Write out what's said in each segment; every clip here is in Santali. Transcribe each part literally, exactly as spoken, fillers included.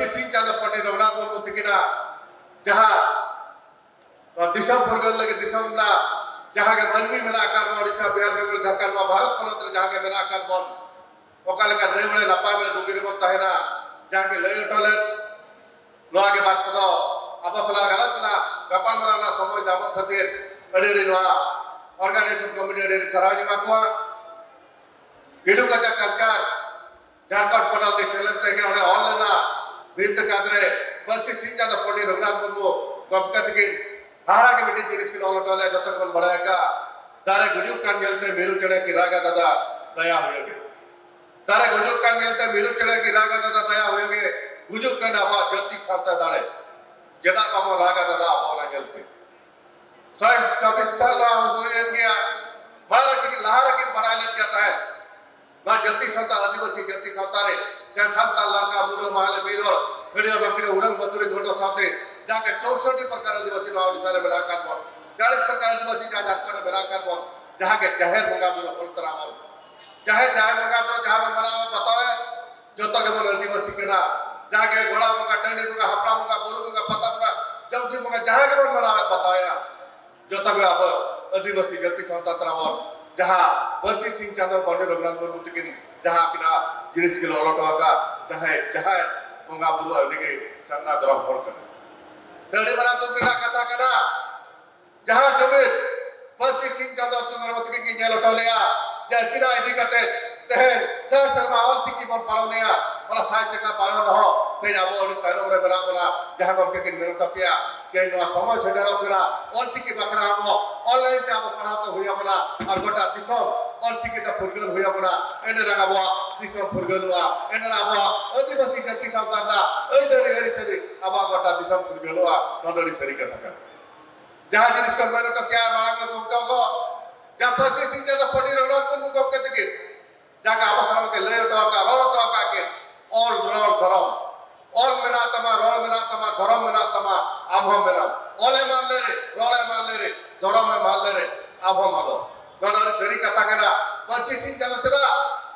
ᱥᱤᱧ ᱪᱟᱸᱫᱚ ᱯᱚᱸᱰᱤᱛ ᱨᱚᱜᱷᱩᱱᱟᱛᱷ ᱢᱩᱨᱢᱩ ᱛᱤᱠᱤᱱᱟᱜ ᱡᱟᱦᱟᱸ ᱱᱚᱣᱟ ᱫᱤᱥᱚᱢ ᱯᱷᱩᱨᱜᱟᱹᱞ ᱞᱟᱹᱜᱤᱫ ᱫᱤᱥᱚᱢ ᱨᱮᱱᱟᱜ ᱡᱟᱦᱟᱸ ᱜᱮ ᱢᱟᱹᱱᱢᱤ ᱢᱮᱱᱟᱜ ᱟᱠᱟᱫ ᱵᱚᱱ, ᱳᱰᱤᱥᱟ, ᱵᱤᱦᱟᱨ, ᱵᱮᱝᱜᱚᱞ, ᱡᱷᱟᱲᱠᱷᱚᱸᱰ, ᱱᱚᱣᱟ ᱵᱷᱟᱨᱚᱛ ᱯᱚᱱᱚᱛ ᱨᱮ ᱡᱟᱦᱟᱸ ᱜᱮ ᱢᱮᱱᱟᱜ ᱟᱠᱟᱫ ᱵᱚᱱ, ᱚᱠᱟ ᱞᱮᱠᱟ ᱱᱟᱹᱭ ᱵᱟᱲᱮ ᱱᱟᱯᱟᱭ ᱵᱟᱲᱮ ᱵᱩᱜᱤ ᱨᱮᱵᱚᱱ ᱛᱟᱦᱮᱱᱟ, ᱡᱟᱦᱟᱸ ᱜᱮ ᱞᱟᱹᱭ ᱦᱚᱴᱚ ᱞᱮᱫ, ᱱᱚᱣᱟ ᱜᱮ ᱵᱟᱨ ᱠᱚᱫᱚ ᱟᱵᱚ ᱥᱟᱞᱟᱜ ᱜᱟᱞᱚᱪ ᱨᱮᱱᱟᱜ ᱜᱟᱯᱟᱞᱢᱟᱨᱟᱣ ᱨᱮᱱᱟᱜ ᱥᱚᱢᱚᱭ ᱧᱟᱢᱚᱜ ᱠᱷᱟᱹᱛᱤᱨ ᱟᱹᱰᱤ ᱟᱹᱰᱤ ᱱᱚᱣᱟ organization committee ᱟᱹᱰᱤ ᱟᱹᱰᱤ ᱥᱟᱨᱦᱟᱣ ᱤᱧ ᱮᱢᱟ ᱠᱚᱣᱟ᱾ ᱜᱤᱰᱩ ᱠᱟᱪᱟ culture ᱡᱷᱟᱲᱠᱷᱚᱸᱰ ᱯᱚᱱᱚᱛ ᱨᱮ ᱥᱮᱞᱮᱫ ᱛᱟᱦᱮᱸ ᱠᱟᱱᱟ, ᱚᱸᱰᱮ ᱚᱞ ᱞᱮᱱᱟ, ᱵᱷᱤᱛ ᱠᱟᱸᱛ ᱨᱮ ᱯᱟᱹᱨᱥᱤ ᱥᱤᱧ ᱪᱟᱸᱫᱚ ᱯᱚᱸᱰᱤᱛ ᱨᱚᱜᱷᱩᱱᱟᱛᱷ ᱢᱩᱨᱢᱩ ᱜᱚᱢᱠᱮ ᱛᱟᱹᱠᱤᱱ ᱦᱟᱦᱟᱲᱟ ᱜᱮ ᱢᱤᱫᱴᱤᱡ ᱡᱤᱱᱤᱥ ᱠᱤᱱ ᱚᱞ ᱦᱚᱴᱚ ᱞᱮᱫᱟ, ᱡᱚᱛᱚ ᱜᱮᱵᱚᱱ ᱵᱟᱲᱟᱭ ᱟᱠᱟᱫ, ᱫᱟᱨᱮ ᱜᱩᱡᱩᱜ ᱠᱟᱱ ᱧᱮᱞᱛᱮ ᱢᱤᱨᱩ ᱪᱮᱬᱮ ᱠᱤᱱ ᱨᱟᱜᱟ ᱫᱟᱫᱟ ᱫᱟᱭᱟ ᱦᱩᱭᱩᱜ ᱜᱮ᱾ ᱫᱟᱨᱮ ᱜᱩᱡᱩᱜ ᱠᱟᱱ ᱧᱮᱞᱛᱮ ᱢᱤᱨᱩ ᱪᱮᱬᱮ ᱠᱤᱱ ᱨᱟᱜᱟ ᱫᱟᱫᱟ ᱫᱟᱭᱟ ᱦᱩᱭᱩᱜ ᱜᱮ᱾ ᱜᱩᱡᱩᱜ ᱠᱟᱱ ᱟᱵᱚᱣᱟᱜ ᱡᱟᱹᱛᱤ ᱥᱟᱶᱛᱟ ᱫᱟᱲᱮ, ᱪᱮᱫᱟᱜ ᱵᱟᱵᱚᱱ ᱨᱟᱜᱟ ᱫᱟᱫᱟ ᱟᱵᱚ ᱚᱱᱟ ᱧᱮᱞᱛᱮ? ᱥᱟᱭ ᱪᱷᱟᱵᱵᱤᱥ ᱥᱟᱞ ᱞᱟᱦᱟ ᱦᱩᱭᱮᱱ ᱜᱮᱭᱟ, ᱢᱟᱲᱟᱝ ᱨᱮᱜᱮ, ᱞᱟᱦᱟ ᱨᱮᱜᱮ ᱵᱟᱲᱟᱭ ᱞᱮᱫ ᱜᱮᱭᱟ ᱛᱟᱦᱮᱸᱫ᱾ ᱱᱚᱣᱟ ᱡᱟᱹᱛᱤ ᱥᱟᱶᱛᱟ, ᱟᱹᱫᱤᱵᱟᱹᱥᱤ ᱡᱟᱹᱛᱤ ᱥᱟᱶᱛᱟ ᱨᱮ ᱡᱟᱦᱟᱸ ᱥᱟᱱᱛᱟᱲ ᱞᱟᱲᱠᱟ, ᱢᱩᱰᱟᱹ, ᱢᱟᱦᱞᱮ, ᱵᱤᱨᱚᱲ, ᱠᱷᱟᱹᱲᱭᱟᱹ, ᱵᱟᱸᱠᱲᱤ, ᱩᱨᱟᱝ, ᱵᱟᱹᱛᱩᱨᱤ, ᱜᱚᱰᱚ ᱥᱟᱶᱛᱮ ᱡᱟᱦᱟᱸ ᱜᱮ ᱪᱳᱥᱚᱴᱴᱤ ᱯᱨᱚᱠᱟᱨ ᱟᱹᱫᱤᱵᱟᱹᱥᱤ ᱱᱚᱣᱟ ᱳᱰᱤᱥᱟ ᱨᱮ ᱢᱮᱱᱟᱜ ᱟᱠᱟᱫ ᱵᱚᱱ, ᱪᱟᱞᱤᱥ ᱯᱨᱚᱠᱟᱨ ᱟᱹᱫᱤᱵᱟᱹᱥᱤ ᱡᱟᱦᱟᱸ ᱡᱷᱟᱲᱠᱷᱚᱸᱰ ᱨᱮ ᱢᱮᱱᱟᱜ ᱟᱠᱟᱫ ᱵᱚᱱ, ᱡᱟᱦᱟᱸ ᱜᱮ ᱡᱟᱦᱮᱨ ᱵᱚᱸᱜᱟ ᱵᱩᱨᱩ ᱦᱚᱲ ᱛᱟᱨᱟ ᱵᱚᱱ, ᱡᱟᱦᱮᱨ, ᱡᱟᱦᱮᱨ ᱵᱚᱸᱜᱟ ᱵᱩᱨᱩ ᱡᱟᱦᱟᱸ ᱵᱚᱱ ᱢᱟᱱᱟᱣ ᱵᱟᱛᱟᱣᱮᱫ, ᱡᱚᱛᱚ ᱜᱮᱵᱚᱱ ᱟᱹᱫᱤᱵᱟᱹᱥᱤ ᱠᱟᱱᱟ᱾ ᱡᱟᱦᱟᱸ ᱜᱮ ᱜᱚᱲᱟ ᱵᱚᱸᱜᱟ, ᱴᱟᱺᱰᱤ ᱵᱚᱸᱜᱟ, ᱦᱟᱯᱲᱟᱢ ᱵᱚᱸᱜᱟ, ᱵᱩᱨᱩ ᱵᱚᱸᱜᱟ, ᱯᱟᱛᱟ ᱵᱚᱸᱜᱟ, ᱡᱚᱢᱥᱤᱢ ᱵᱚᱸᱜᱟ, ᱡᱟᱦᱟᱸ ᱜᱮᱵᱚᱱ ᱢᱟᱱᱟᱣᱮᱫ ᱵᱟᱛᱟᱣᱮᱫᱼᱟ, ᱡᱚᱛᱚ ᱜᱮ ᱟᱵᱚ ᱟᱹᱫᱤᱵᱟᱹᱥᱤ ᱡᱟᱹᱛᱤ ᱥᱟᱶᱛᱟ ᱛᱟᱞᱟ ᱵᱚᱱ, ᱡᱟᱦᱟᱸ ᱯᱟᱹᱨᱥᱤ ᱥᱤᱧ ᱪᱟᱸᱫᱚ ᱯᱚᱸᱰᱤᱛ ᱨᱚᱜᱷᱩᱱᱟᱛᱷ ᱢᱩᱨᱢᱩ ᱛᱟᱹᱠᱤᱱ ᱡᱟᱦᱟᱸ ᱟᱹᱠᱤᱱᱟᱜ ᱡᱤᱱᱤᱥ ᱠᱤᱱ ᱚᱞ ᱦᱚᱴᱚ ᱟᱠᱟᱫ, ᱡᱟᱦᱟᱸᱭ, ᱡᱟᱦᱟᱸᱭ ᱵᱚᱸᱜᱟ ᱵᱩᱨᱩ ᱟᱹᱰᱤ ᱜᱮ ᱥᱟᱨᱱᱟ ᱫᱷᱚᱨᱚᱢ ᱦᱚᱲ ᱠᱟᱱᱟ᱾ ᱟᱹᱰᱤ ᱢᱟᱨᱟᱝ ᱫᱩᱠ ᱨᱮᱱᱟᱜ ᱠᱟᱛᱷᱟ ᱠᱟᱱᱟ᱾ ᱡᱟᱦᱟᱸ ᱡᱩᱢᱤᱫ ᱯᱟᱹᱨᱥᱤ ᱥᱤᱧ ᱪᱟᱸᱫᱚ ᱛᱩᱢᱟᱹᱞ ᱢᱚᱛᱤ ᱜᱮ ᱧᱮᱞ ᱦᱚᱴᱚ ᱞᱮᱭᱟ, ᱡᱮ ᱟᱹᱠᱤᱱᱟᱜ ᱤᱫᱤ ᱠᱟᱛᱮ ᱛᱮᱦᱮᱧ ᱥᱟᱭ ᱥᱮᱨᱢᱟ ᱚᱞ ᱪᱤᱠᱤ ᱵᱚᱱ ᱯᱟᱞᱚᱱᱮᱜᱼᱟ᱾ ᱚᱱᱟ ᱥᱟᱭ ᱥᱮᱨᱢᱟ ᱯᱟᱞᱚᱱ ᱨᱮᱦᱚᱸ ᱛᱮᱦᱮᱧ ᱟᱵᱚ ᱟᱹᱰᱤ ᱛᱟᱭᱱᱚᱢ ᱨᱮ ᱢᱮᱱᱟᱜ ᱵᱚᱱᱟ᱾ ᱡᱟᱦᱟᱸ ᱜᱚᱢᱠᱮ ᱠᱤᱱ ᱢᱮᱱ ᱦᱚᱴᱚ ᱠᱮᱜᱼᱟ, ᱛᱮᱦᱮᱧ ᱱᱚᱣᱟ ᱥᱚᱢᱚᱭ ᱥᱮᱴᱮᱨᱚᱜ ᱠᱟᱱᱟ, ᱚᱞ ᱪᱤᱠᱤ ᱵᱟᱠᱷᱨᱟ ᱟᱵᱚ online ᱛᱮ ᱟᱵᱚ ᱯᱟᱲᱦᱟᱣ ᱛᱮ ᱦᱩᱭ ᱟᱵᱚᱱᱟ ᱟᱨ ᱜᱚᱴᱟ ᱫᱤᱥᱚᱢ ᱚᱞ ᱪᱤᱠᱤ ᱛᱮ ᱯᱷᱩᱨᱜᱟᱹᱞ ᱦᱩᱭ ᱟᱵᱚᱱᱟ᱾ ᱮᱱᱮ ᱨᱮ ᱟᱵᱚᱣᱟᱜ ᱫᱤᱥᱚᱢ ᱯᱷᱩᱨᱜᱟᱹᱞᱚᱜᱼᱟ, ᱮᱱᱮ ᱨᱮ ᱟᱵᱚᱣᱟᱜ ᱟᱹᱫᱤᱵᱟᱹᱥᱤ ᱡᱟᱹᱛᱤ ᱥᱟᱶᱛᱟ ᱨᱮᱱᱟᱜ ᱟᱹᱭᱫᱟᱹᱨᱤ ᱟᱹᱨᱤᱪᱟᱹᱞᱤ ᱟᱵᱚᱣᱟᱜ ᱜᱚᱴᱟ ᱫᱤᱥᱚᱢ ᱯᱷᱩᱨᱜᱟᱹᱞᱚᱜᱼᱟ᱾ ᱱᱚᱣᱟ ᱫᱚ ᱟᱹᱰᱤ ᱥᱟᱹᱨᱤ ᱠᱟᱛᱷᱟ ᱠᱟᱱᱟ᱾ ᱡᱟᱦᱟᱸ ᱡᱤᱱᱤᱥ ᱠᱚ ᱢᱮᱱ ᱦᱚᱴᱚ ᱠᱮᱜᱼᱟ ᱢᱟᱲᱟᱝ ᱨᱮ ᱜᱚᱢᱠᱮ ᱠᱚ, ᱡᱟᱦᱟᱸ ᱯᱟᱹᱨᱥᱤ ᱥᱤᱧ ᱪᱟᱸᱫᱚ ᱯᱚᱸᱰᱤᱛ ᱨᱚᱜᱷᱩᱱᱟᱛᱷ ᱢᱩᱨᱢᱩ ᱜᱚᱢᱠᱮ ᱛᱟᱹᱠᱤᱱ ᱡᱟᱦᱟᱸ ᱟᱵᱚ ᱥᱟᱱᱟᱢ ᱠᱚ ᱞᱟᱹᱭ ᱦᱚᱴᱚ ᱟᱠᱟᱫ, ᱨᱚᱲ ᱦᱚᱴᱚ ᱟᱠᱟᱫ ᱠᱤᱱ, ᱚᱞ, ᱨᱚᱲ, ᱫᱷᱚᱨᱚᱢ᱾ ᱚᱞ ᱢᱮᱱᱟᱜ ᱛᱟᱢᱟ, ᱨᱚᱲ ᱢᱮᱱᱟᱜ ᱛᱟᱢᱟ, ᱫᱷᱚᱨᱚᱢ ᱢᱮᱱᱟᱜ ᱛᱟᱢᱟ, ᱟᱢ ᱦᱚᱸ ᱢᱮᱱᱟᱢ᱾ ᱚᱞ ᱮᱢ ᱟᱫ ᱞᱮᱨᱮ, ᱫᱷᱚᱨᱚᱢ ᱮᱢ ᱟᱫ ᱞᱮᱨᱮ, ᱟᱢ ᱦᱚᱸᱢ ᱟᱫᱚᱜ᱾ ᱱᱚᱣᱟ ᱫᱚ ᱟᱹᱰᱤ ᱥᱟᱹᱨᱤ ᱠᱟᱛᱷᱟ ᱠᱟᱱᱟ᱾ ᱯᱟᱹᱨᱥᱤ ᱥᱤᱧ ᱪᱟᱸᱫᱚ ᱪᱮᱫᱟᱜ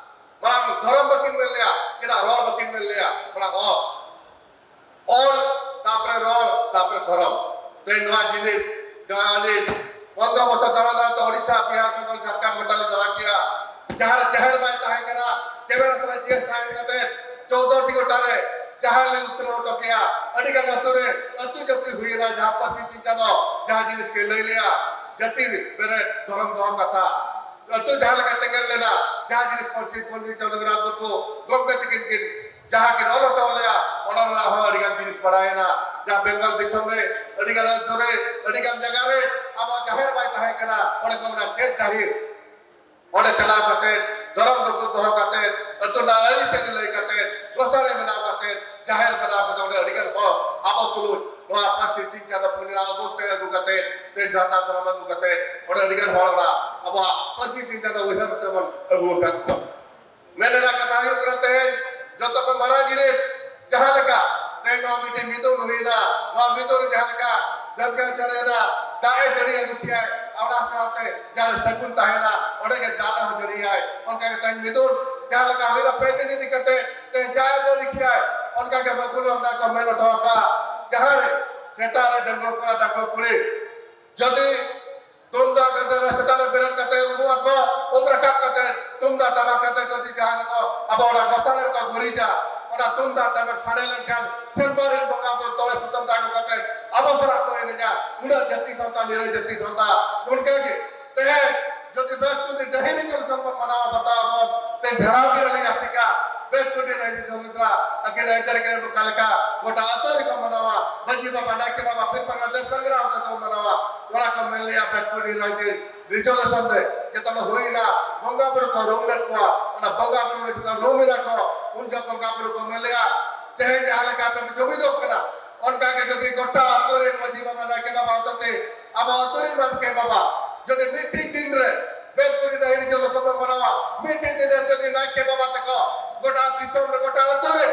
ᱢᱟᱲᱟᱝ ᱫᱷᱚᱨᱚᱢ ᱵᱟᱹᱠᱤᱱ ᱢᱮᱱ ᱞᱮᱭᱟ, ᱪᱮᱫᱟᱜ ᱨᱚᱲ ᱵᱟᱹᱠᱤᱱ ᱢᱮᱱ ᱞᱮᱭᱟ? ᱢᱟᱲᱟᱝ ᱚᱞ᱾ ᱫᱷᱚᱨᱚᱢ᱾ ᱛᱮᱦᱮᱧ ᱱᱚᱣᱟ ᱡᱤᱱᱤᱥ ᱡᱟᱦᱟᱸ ᱟᱹᱞᱤᱧ ᱯᱚᱱᱫᱽᱨᱚ ᱵᱚᱪᱷᱚᱨ ᱫᱟᱬᱟ ᱫᱟᱬᱟ ᱛᱮ ᱳᱰᱤᱥᱟ, ᱵᱤᱦᱟᱨ, ᱵᱮᱝᱜᱚᱞ, ᱡᱷᱟᱲᱠᱷᱚᱸᱰ ᱜᱚᱴᱟ ᱞᱤᱧ ᱫᱟᱬᱟ ᱠᱮᱜᱼᱟ᱾ ᱡᱟᱦᱟᱸ ᱨᱮ ᱡᱟᱦᱮᱨ ᱵᱟᱭ ᱛᱟᱦᱮᱸ ᱠᱟᱱᱟ, ᱪᱮᱢᱮᱨ ᱟᱥᱲᱟ ᱡᱤᱭᱟᱹ ᱥᱟᱭᱮᱱᱥ ᱠᱟᱛᱮ ᱪᱳᱫᱽᱫᱳ ᱴᱤ ᱜᱚᱴᱟ ᱨᱮ ᱡᱟᱦᱟᱸ ᱞᱮ ᱩᱛᱱᱟᱹᱣ ᱦᱚᱴᱚ ᱠᱮᱜᱼᱟ᱾ ᱟᱹᱰᱤ ᱜᱟᱱ ᱟᱹᱛᱩ ᱨᱮ ᱟᱹᱛᱩ ᱡᱟᱹᱛᱤ ᱦᱩᱭᱮᱱᱟ, ᱡᱟᱦᱟᱸ ᱯᱟᱹᱨᱥᱤ ᱪᱤᱱᱛᱟ ᱫᱚ ᱡᱟᱦᱟᱸ ᱡᱤᱱᱤᱥ ᱜᱮ ᱞᱟᱹᱭ ᱞᱮᱜᱼᱟ, ᱡᱟᱹᱛᱤ ᱵᱮᱨᱮᱫ ᱫᱷᱚᱨᱚᱢ ᱫᱚᱦᱚ ᱠᱟᱛᱷᱟ, ᱟᱹᱛᱩ ᱡᱟᱦᱟᱸ ᱞᱮᱠᱟ ᱛᱮᱸᱜᱮᱱ ᱞᱮᱱᱟ, ᱡᱟᱦᱟᱸ ᱡᱤᱱᱤᱥ ᱯᱟᱹᱨᱥᱤ ᱯᱚᱱᱰᱤᱛ ᱨᱚᱜᱷᱩᱱᱟᱛᱷ ᱢᱩᱨᱢᱩ ᱜᱚᱢᱠᱮ ᱛᱤᱠᱤᱱ ᱠᱤᱱ ᱡᱟᱦᱟᱸ ᱠᱤᱱ ᱚᱞ ᱦᱚᱴᱚ ᱞᱮᱜᱼᱟ, ᱚᱱᱟ ᱨᱮᱱᱟᱜ ᱦᱚᱸ ᱟᱹᱰᱤ ᱜᱟᱱ ᱡᱤᱱᱤᱥ ᱵᱟᱲᱟᱭᱮᱱᱟ᱾ ᱡᱟᱦᱟᱸ ᱵᱮᱝᱜᱚᱞ ᱫᱤᱥᱚᱢ ᱨᱮ ᱟᱹᱰᱤ ᱜᱟᱱ ᱟᱹᱛᱩ ᱨᱮ, ᱟᱹᱰᱤ ᱜᱟᱱ ᱡᱟᱭᱜᱟ ᱨᱮ ᱟᱵᱚ ᱡᱟᱦᱮᱨ ᱵᱟᱭ ᱛᱟᱦᱮᱸ ᱠᱟᱱᱟ, ᱚᱸᱰᱮ ᱠᱚ ᱢᱮᱱᱟ ᱪᱮᱫ ᱡᱟᱦᱮᱨ? ᱚᱸᱰᱮ ᱪᱟᱞᱟᱣ ᱠᱟᱛᱮ, ᱫᱷᱚᱨᱚᱢ ᱫᱚ ᱫᱚᱦᱚ ᱠᱟᱛᱮ, ᱟᱹᱛᱩ ᱨᱮᱱᱟᱜ ᱟᱹᱨᱤᱪᱟᱹᱞᱤ ᱞᱟᱹᱭ ᱠᱟᱛᱮ, ᱜᱚᱥᱟᱬᱮ ᱵᱮᱱᱟᱣ ᱠᱟᱛᱮ, ᱡᱟᱦᱮᱨ ᱵᱮᱱᱟᱣ ᱠᱟᱛᱮ, ᱚᱸᱰᱮ ᱟᱹᱰᱤ ᱜᱟᱱ ᱦᱚᱲ ᱟᱵᱚ ᱛᱩᱞᱩᱡ ᱱᱚᱣᱟ ᱯᱟᱹᱨᱥᱤ ᱥᱤᱧ ᱪᱟᱸᱫᱚ ᱯᱩᱱᱭᱟᱹ ᱟᱹᱜᱩ ᱛᱮ, ᱟᱹᱜᱩ ᱠᱟᱛᱮ, ᱛᱮ ᱡᱟᱦᱟᱸ ᱫᱷᱚᱨᱚᱢ ᱟᱹᱜᱩ ᱠᱟᱛᱮ, ᱚᱸᱰᱮ ᱟᱹᱰᱤ ᱜᱟᱱ ᱦᱚᱲ ᱚᱱᱟ ᱟᱵᱚᱣᱟᱜ ᱯᱟᱹᱨᱥᱤ ᱥᱤᱧ ᱪᱟᱸᱫᱚ ᱩᱭᱦᱟᱹᱨ ᱛᱮᱵᱚᱱ ᱟᱹᱜᱩ ᱟᱠᱟᱫ ᱠᱚᱣᱟ᱾ ᱢᱮᱱ ᱨᱮᱱᱟᱜ ᱠᱟᱛᱷᱟ ᱦᱩᱭᱩᱜ ᱠᱟᱱᱟ, ᱛᱮᱦᱮᱧ ᱡᱚᱛᱚ ᱠᱷᱚᱱ ᱢᱟᱨᱟᱝ ᱡᱤᱱᱤᱥ ᱡᱟᱦᱟᱸ ᱞᱮᱠᱟ ᱛᱮᱦᱮᱧ ᱱᱚᱣᱟ ᱢᱤᱫᱴᱮᱱ ᱢᱤᱫᱩᱱ ᱦᱩᱭᱱᱟ, ᱱᱚᱣᱟ ᱢᱤᱫᱩᱱ ᱨᱮ ᱡᱟᱦᱟᱸ ᱞᱮᱠᱟ ᱡᱟᱹᱥᱜᱟᱹ ᱥᱮᱨᱮᱱᱟ ᱫᱟᱜ ᱮ ᱡᱟᱹᱲᱤ ᱟᱹᱜᱩ ᱠᱮᱜᱼᱟᱭ, ᱚᱱᱟ ᱥᱟᱶᱛᱮ ᱡᱟᱦᱟᱸ ᱨᱮ ᱥᱟᱹᱜᱩᱱ ᱛᱟᱦᱮᱱᱟ, ᱚᱸᱰᱮ ᱜᱮ ᱫᱟᱜ ᱦᱚᱸ ᱡᱟᱹᱲᱤᱭᱟᱭ᱾ ᱚᱱᱠᱟ ᱜᱮ ᱛᱮᱦᱮᱧ ᱢᱤᱫᱩᱱ ᱡᱟᱦᱟᱸ ᱞᱮᱠᱟ ᱦᱩᱭᱱᱟ, ᱯᱮ ᱫᱤᱱ ᱤᱫᱤ ᱠᱟᱛᱮ ᱛᱮᱦᱮᱧ ᱡᱟᱦᱟᱸ ᱮ ᱡᱟᱹᱲᱤ ᱠᱮᱜᱼᱟᱭ, ᱚᱱᱠᱟ ᱜᱮ ᱵᱟᱹᱵᱩ ᱞᱚᱱᱰᱟ ᱠᱚ ᱢᱮᱱ ᱦᱚᱴᱚ ᱟᱠᱟᱫ, ᱡᱟᱦᱟᱸ ᱨᱮ ᱥᱮᱛᱟᱜ ᱨᱮ ᱰᱟᱺᱜᱩᱣᱟᱹ ᱠᱚᱲᱟ, ᱰᱟᱺᱜᱩᱣᱟᱹ ᱠᱩᱲᱤ ᱡᱩᱫᱤ ᱛᱩᱢᱫᱟᱜ ᱜᱟᱡᱟᱲ ᱪᱮᱛᱟᱱ ᱨᱮ ᱵᱮᱨᱮᱫ ᱠᱟᱛᱮ ᱩᱢᱩᱜ ᱟᱠᱚ, ᱩᱢ ᱨᱟᱠᱟᱵ ᱠᱟᱛᱮ ᱛᱩᱢᱫᱟᱜ ᱴᱟᱢᱟᱠ ᱠᱟᱛᱮ ᱡᱩᱫᱤ ᱡᱟᱦᱟᱸ ᱨᱮᱠᱚ ᱟᱵᱚ ᱚᱱᱟ ᱜᱚᱥᱟᱬᱮ ᱨᱮᱠᱚ ᱜᱩᱨᱤᱡᱟ, ᱚᱱᱟ ᱛᱩᱢᱫᱟᱜ ᱴᱟᱢᱟᱠ ᱥᱟᱰᱮ ᱞᱮᱱᱠᱷᱟᱱ ᱥᱮᱨᱢᱟ ᱨᱮᱱ ᱵᱚᱸᱜᱟ ᱵᱩᱨᱩ ᱛᱚᱞᱮ ᱥᱩᱛᱟᱹᱢ ᱫᱟᱜ ᱠᱟᱛᱮ ᱟᱵᱚ ᱥᱟᱞᱟᱜ ᱠᱚ ᱮᱱᱮᱡᱟ᱾ ᱩᱱᱟᱹᱜ ᱡᱟᱹᱛᱤ ᱥᱟᱶᱛᱟ, ᱱᱤᱨᱟᱹᱭ ᱡᱟᱹᱛᱤ ᱥᱟᱶᱛᱟ᱾ ᱚᱱᱠᱟ ᱜᱮ ᱛᱮᱦᱮᱧ ᱡᱩᱫᱤ ᱵᱮᱥ ᱡᱩᱫᱤ ᱰᱟᱹᱦᱤ ᱨᱮ ᱡᱩᱫᱤ ᱥᱚᱱᱢᱟᱱ ᱢᱟᱱᱟᱣ ᱵᱟᱛᱟᱣ ᱟᱵᱚᱱ, ᱛᱮᱦᱮᱧ ᱫᱷᱟᱨᱟᱣ ᱜᱮ ᱟᱹᱞᱤᱧ ᱟᱥᱤᱠᱟ, ᱵᱮᱥ ᱡᱩᱫᱤ ᱰᱟᱹᱦᱤ ᱨᱮ ᱡᱩᱫᱤ ᱟᱹᱠᱤᱱ ᱟᱹᱭᱫᱟᱹᱨᱤ ᱠᱤᱱ ᱚᱠᱟ ᱞᱮᱠᱟ ᱜᱚᱴᱟ ᱟᱹᱛᱩ ᱨᱮᱠᱚ ᱢᱟᱱᱟᱣᱟ, ᱢᱟᱹᱡᱷᱤ ᱵᱟᱵᱟ, ᱱᱟᱭᱠᱮ ᱵᱟᱵᱟ, ᱯᱤᱲ ᱯᱟᱨᱜᱟᱱᱟ, ᱫᱮᱥ ᱯᱟᱨᱜᱟᱱᱟ ᱦᱚᱸ ᱛᱟᱠᱚ ᱢᱟᱱᱟᱣᱟ᱾ ᱚᱱᱟ ᱠᱚ ᱢᱮᱱ ᱞᱮᱜᱼᱟ, ᱵᱮᱥ ᱡᱩᱫᱤ ᱨᱟᱡᱽ ᱨᱮ ᱡᱚᱛᱚ ᱦᱩᱭᱱᱟ, ᱵᱚᱸᱜᱟ ᱵᱩᱨᱩ ᱠᱚ ᱨᱩᱢ ᱞᱮᱫ ᱠᱚᱣᱟ, ᱚᱱᱟ ᱵᱚᱸᱜᱟ ᱵᱩᱨᱩ ᱨᱮ ᱡᱚᱛᱚ ᱨᱩᱢ ᱮᱱᱟ ᱠᱚ, ᱩᱱ ᱡᱚᱠᱷᱚᱱ ᱵᱚᱸᱜᱟ ᱵᱩᱨᱩ ᱠᱚ ᱢᱮᱱ ᱞᱮᱜᱼᱟ, ᱛᱮᱦᱮᱧ ᱡᱟᱦᱟᱸ ᱞᱮᱠᱟ ᱯᱮ ᱡᱩᱢᱤᱫᱚᱜ ᱠᱟᱱᱟ, ᱚᱱᱠᱟ ᱜᱮ ᱡᱩᱫᱤ ᱜᱚᱴᱟ ᱟᱹᱛᱩ ᱨᱮᱱ ᱢᱟᱹᱡᱷᱤ ᱵᱟᱵᱟ, ᱱᱟᱭᱠᱮ ᱵᱟᱵᱟ ᱦᱚᱛᱮᱛᱮ ᱟᱵᱚ ᱟᱹᱛᱩ ᱨᱮᱱ ᱱᱟᱭᱠᱮ ᱵᱟᱵᱟ ᱡᱩᱫᱤ ᱢᱤᱫᱴᱤᱡ ᱫᱤᱱ ᱨᱮ ᱵᱮᱥ ᱠᱚᱨᱮ ᱰᱟᱹᱦᱤ ᱨᱮ ᱡᱚᱱᱚ ᱥᱚᱵᱷᱟ ᱢᱟᱱᱟᱣᱟ, ᱢᱤᱫᱴᱤᱡ ᱫᱤᱱ ᱨᱮ ᱡᱩᱫᱤ ᱱᱟᱭᱠᱮ ᱵᱟᱵᱟ ᱛᱟᱠᱚ ᱜᱚᱴᱟ ᱫᱤᱥᱚᱢ ᱨᱮ, ᱜᱚᱴᱟ ᱟᱹᱛᱩ ᱨᱮ